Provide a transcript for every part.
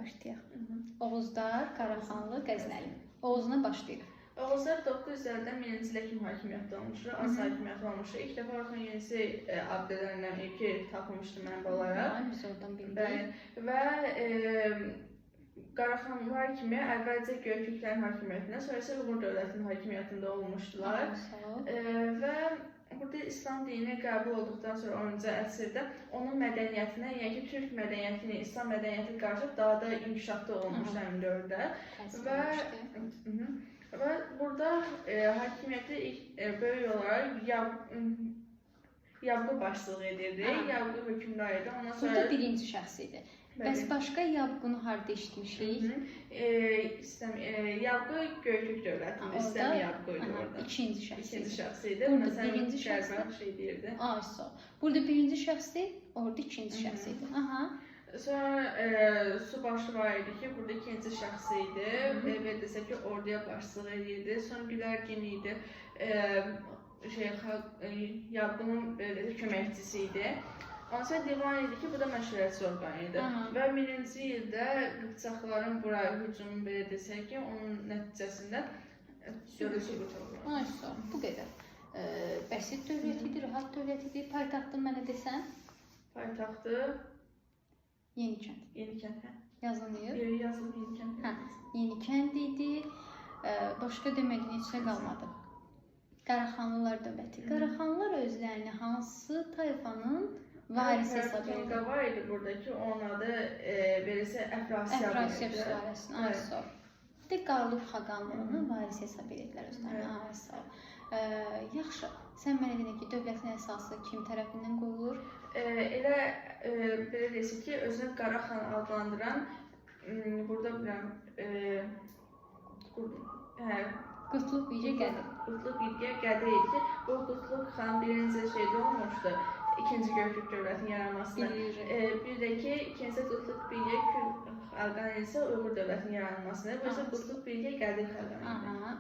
Başlayaq. Oğuzlar, Qaraxanlı, Qəznəli. Oğuzla başlayırıq. Oğuzlar 900-lərdən 1000-ci ilə kimi hakimiyyətdə olmuşlar, az hakimiyyət olmuşlar. İlk dəfə Orxon Yenisey abidələrindən ilki tapılmışdı mənbə olaraq. Ha, biz oradan bildik. Bəli. Və Qaraxanlar kimi əvvəlcə Göytürklərin hakimiyyətində, sonra isə Uyğur dövlətinin hakimiyyətində olmuşdular. Aha, sağ ol. Və burada İslam dini qəbul olduqdan sonra 10-cu əsrdə onun mədəniyyətinə, yəni ki, türk mədəniyyəti ilə İslam mədəniyyəti qarışıb daha da inkişafda olmuş həmin dövrdə. Təsir Və olmuşdu. Hı -hı. Və burada hakimiyyəti ilk böyük olaraq Yabqu başçılıq edirdi. Aha. Yabqu hökmdar idi. Ondan sonra Burada birinci şəxs idi. Bəli. Bəs başqa Yabqunu harda eşitmişik? Hı -hı. Yabqu Göytürk dövlətində, Orada- İstəmi Yabqu idi Aha, orada. ikinci şəxs İkinci idi. şəxs idi. Burada Məsələn, birinci şəxs Qərbəx şey deyirdi. Ay, sağ ol. Burada birinci şəxsdir, orada ikinci Hı -hı. şəxs idi. Aha. Sonra Subaşı var idi ki, burada ikinci şəxs idi. Hı -hı. Belə desək ki, orduya başçılıq edirdi. Sonra Gülərgin idi. Şey, Yabqunun belə desək, köməkçisi idi. Ondan sonra divan idi ki, bu da məşvərətçi orqan idi. Aha. Və 1000-ci ildə Qıpçaqların bura hücumu belə desək ki, onun nəticəsində dövlət süqut oldu. Ay, sağ ol. Bu qədər. Bəsit dövlət idi, rahat dövlət idi. Paytaxtı mənə desən, Paytaxtı Yenikənd. Yenikənd, hə? Yazılmayıb. Yeri yazılıb Yenikənd. Hə. Yenikənd idi. Başqa deməli heç nə qalmadı. Qaraxanlılar dövləti. Hı. Qaraxanlılar özlərini hansı tayfanın varisi hesab Hə, edirlər? var idi burada ki, onun adı beləcə Əfrasiyab Əfrasiyab idi. sülaləsinin. Ay, Evet. sağ ol. Bir də Qarluq xaqanlığının varisi hesab edirdilər özlərini. Ay, sağ ol. Yaxşı, sən mənə denə ki, dövlətin əsası kim tərəfindən qoyulur? Elə belə desək ki, özünü Qaraxan adlandıran burada bilirəm, hə, Qutluq Birgə Qədir. Qutluq Birgə Qədir idi ki, bu Qutluq xan birinci şeydə olmuşdu, ikinci Göytürk dövlətinin yaranmasında. Bilirik. Bir də ki, ikinci Qutluq Birgə Kür xaqan isə Uyğur dövlətinin yaranmasında. Bu isə Ah. Qutluq Birgə Qədir xaqan idi. Aha,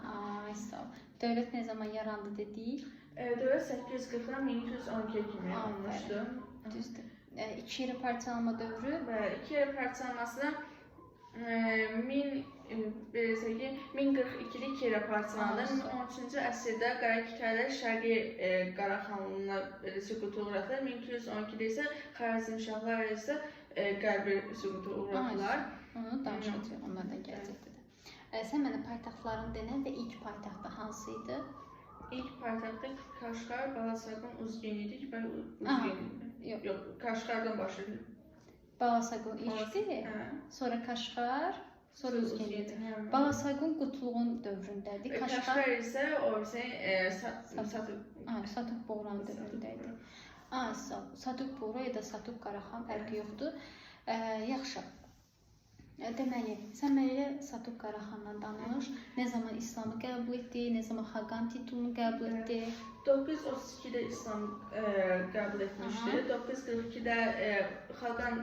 ay, sağ ol. Dövlət nə zaman yarandı dedik? Dövlət 840-dan 1212 kimi Aferin. olmuşdu. Düzdür. İki yerə parçalanma dövrü. Və iki yerə parçalanmasına belə desək ki, 1042-də iki yerə parçalandı. Ah, 13-cü əsrdə Qarakitaylar Şərqi Qaraxanlığına belə süquta uğradılar. 1212-də isə Xarəzmşahlar isə Qərbi süquta uğradılar. Onu danışacağıq, onlardan gələcəkdə də. Sən mənə paytaxtlarını denə və ilk paytaxtı hansı idi? İlk paytaxtı Kaşqar, Balasaqun, Uzgen idi ki, bəli Aha, Uzgen idi. yox. Yox, Kaşqardan başlayır. Balasaqun ilkdir, Hə. sonra Kaşqar, sonra Uzgen idi. Hə. Balasaqun Qutluğun dövründədir. Və Kaşqar Kaşqar isə o isə Satıb Aha, Satuq Boğranı dövründə idi. Aha, sağ ol. Satuq Boğra ya da Satuq Qaraxan fərqi yoxdur. Yaxşı. Deməli, sən mənə elə Satuq Qaraxandan danış. Nə zaman İslamı qəbul etdi, nə zaman Xaqan titulunu qəbul etdi? 932-də İslam qəbul etmişdi. 942-də Xaqan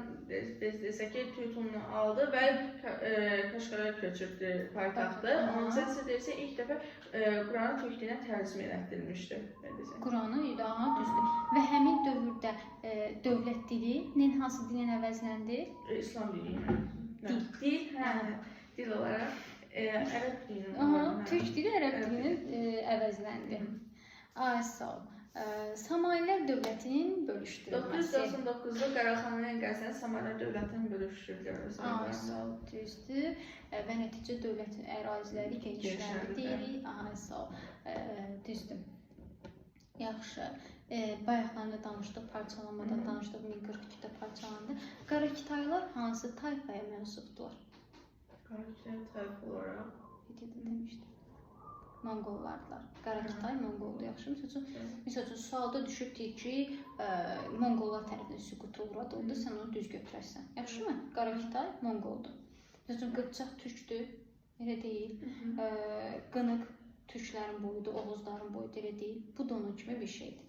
biz desək ki, titulunu aldı və Kaşqara köçürdü paytaxtı. Aha. 10-cu əsrdə isə ilk dəfə Quranı türk dilinə tərcümə elətdirilmişdi. Belə desək. Quranı idi, aha, düzdür. Və həmin dövrdə dövlət dili nə hansı dilin əvəzləndi? İslam dili ilə. Dil. Dil, hə, dil olaraq ərəb dilinin. Aha, hə. türk dili ərəb Ərəb dilinin əvəzləndi. Ay, sağ ol. Samanilər dövlətinin bölüşdürülməsi. 999-da Qaraxanların qəsdən Samanilər dövlətinin bölüşdürülür. Ay, sağ ol, düzdür. Və nəticə dövlətin əraziləri genişləndi Genişləndi, deyirik. Ay, sağ ol. Düzdür. Yaxşı. Bayaqlarında danışdıq, parçalanmadan danışdıq, 1042-də parçalandı. Qarakitaylar hansı tayfaya mənsubdular? Qarakitay tayfa olaraq. Videoda demişdim. Monqollardılar. Qarakitay Monqoldur, yaxşı. Misal üçün sualda düşübdür ki, Monqollar tərəfindən süquta uğradıldı, sən onu düz götürərsən. Yaxşımı? Qarakitay Monqoldur. Misal üçün Qıpçaq türkdür, elə deyil. Qınıq türklərin boyudur, Oğuzların boyudur, elə deyil. Bu da onun kimi bir şeydir.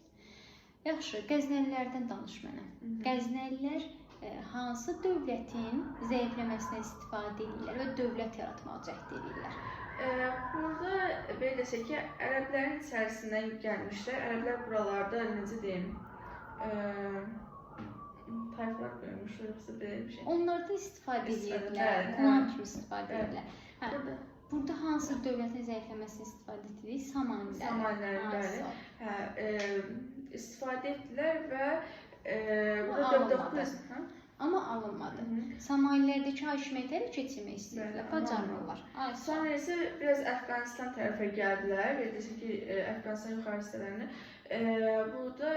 Yaxşı, Qəznəlilərdən danış mənə. Qəznəlilər hansı dövlətin zəifləməsinə istifadə edirlər və dövlət yaratmağa cəhd edirlər? Burada belə desək ki, ərəblərin içərisindən gəlmişlər. Ərəblər buralarda necə deyim, Tayfalar qoymuş, yoxsa belə bir şey. Onlardan istifadə İstifadə, edirdilər, bəli, klan hə. kimi istifadə Bəli. edirdilər. Hə. Burada Burada hansı dövlətin zəifləməsini istifadə etdik? Samanilərin. Samanilərin, bəli. Ay, sağ ol. Hə, istifadə etdilər və burada Amma alınmadı. 900, hə? Amma alınmadı. Hı. Samanilərdəki hakimiyyəti ələ keçirmək istəyirdilər, Bəli, bacarmırlar. Ay, sağ ol. Sonra isə biraz Əfqanistan tərəfə gəldilər. Belə desək ki, Əfqanistan yuxarı hissələrini. Burada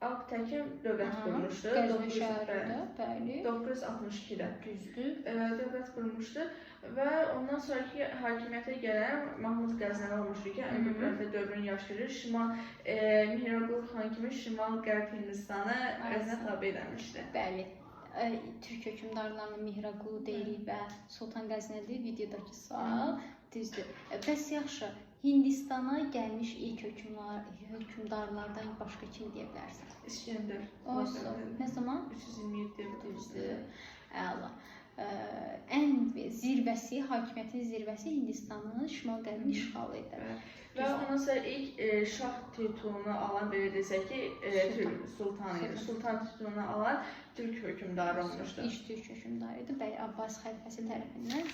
Alptəkin dövlət qurmuşdu. Qəzvin 900 şəhərində, bəli. 962-də. Düzdür. Dövlət qurmuşdu və ondan sonraki hakimiyyətə gələn Mahmud Qəznəvi olmuşdu ki, ən böyük dövrün yaşayır. Şimal Mihraqul xan kimi şimal-qərb Hindistanı özünə tabe eləmişdi. Bəli. Türk hökmdarlarının Mihraqulu deyirik və Sultan Qəznəvi videodakı sual düzdür. Bəs yaxşı, Hindistana gəlmiş ilk hökmdarlardan başqa kim deyə bilərsən? İskəndər. Ay, sağ ol. Nə zaman? 327 Düzdür. Əla. Ən zirvəsi, hakimiyyətin zirvəsi Hindistanın şimal-qərbini işğal idi. Və ondan sonra ilk şah titulunu alan, belə desək ki, Sultan. Türk sultanı idi. Sultan. Sultan titulunu alan Türk hökmdarı olmuşdu. İlk türk hökmdarı idi. Bəli, Abbas xəlifəsi tərəfindən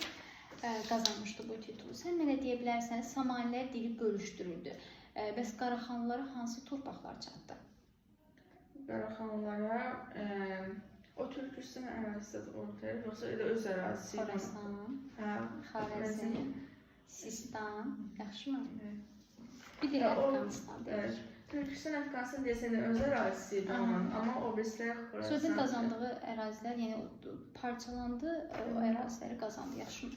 qazanmışdı bu titulu. Sən mənə deyə bilərsən, Samanilər dili bölüşdürüldü. Bəs Qaraxanlılara hansı torpaqlar çatdı? Qaraxanlara o Türkistan ərazisi də ortaya, yoxsa elə öz ərazisi idi? Xorasan, Hə. Xarəzm, Sistan, yaxşımı? Evet. Bir də Ya, o- Əfqanistan deyirik. Evet. Türkistan, Əfqanistan desən də öz ərazisi idi onun, amma o birislər Xorasan. Sözün qazandığı ərazilər, yəni o parçalandı, o əraziləri qazandı, yaxşımı?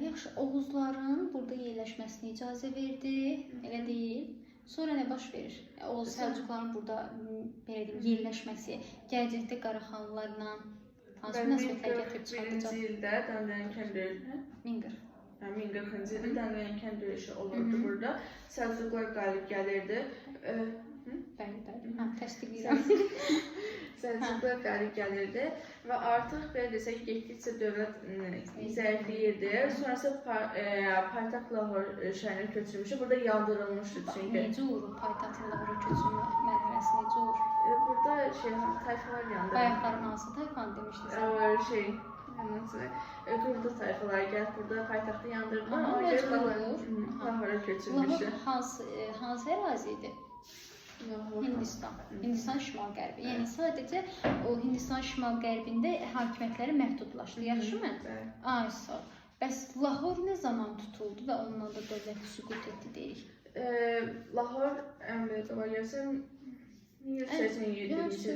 Yaxşı, Oğuzların burada yerləşməsinə icazə verdi, elə deyil. Sonra nə baş verir? Oğuz Səlcuqların burada belə deyim, yerləşməsi gələcəkdə Qaraxanlılarla hansı Və münasibətlər gətirib 1041-ci çıxardacaq? ildə Dandənkən döyüşü, 1040. hə, 1040-cı ildə Dandənkən döyüşü olurdu burada. Səlcuqlar qalib gəlirdi. Bəli, bəli. Hə, təsdiqləyirəm. Səlcuqlar qalib gəlirdi və artıq belə desək, getdikcə dövlət zəifləyirdi. Sonrası paytaxt Lahor şəhərinə köçürmüşdü. Burada yandırılmışdı çünki. Necə olur o paytaxtın Lahora köçürmə mərhələsi necə olur? Burada şey tayfalar yandırıldı. Bayaqların hansı tayfanı demişdin sən? Şey, nasıl? Qurdu tayfalar gəlib burada paytaxtı yandırdılar. Aha, Ona görə məcbur olur. Aha. Lahora Lahor köçürmüşdü. hansı ərazi idi? Lahor. Hindistan. Hindistan şimal-qərbi. Yəni sadəcə o Hindistan şimal-qərbində hakimiyyətləri məhdudlaşdı. Yaxşımı? Bəli. Ay, sağ ol. Bəs Lahor nə zaman tutuldu və onunla da dövlət süqut etdi deyirik? Lahor ən belə gəlsəm 1187-ci